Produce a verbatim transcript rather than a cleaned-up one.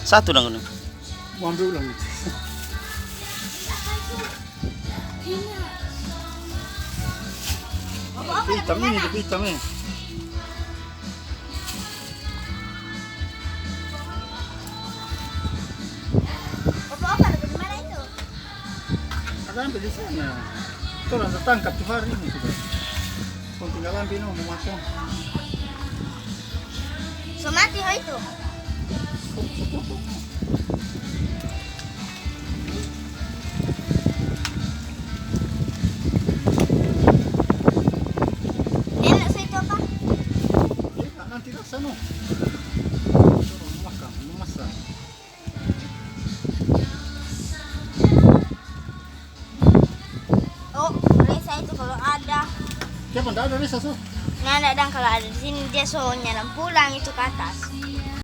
Satu dang ini. Mau ambil ulang itu. Hitam ini, tapi hitam ini. Opa-opa, di mana itu? Ada ambil di sana. Itu orang tertangkap tu hari ini sudah. Kong tinggal ambil no, mau makan. So mati ho itu. Enak so itu apa? Enak, nanti rasa no. Makan, masak. Oh, resa itu kalau ada. Siapa ndak ada resa so? Nah, ndak dang kalau ada di sini dia so nyalam pulang itu ke atas.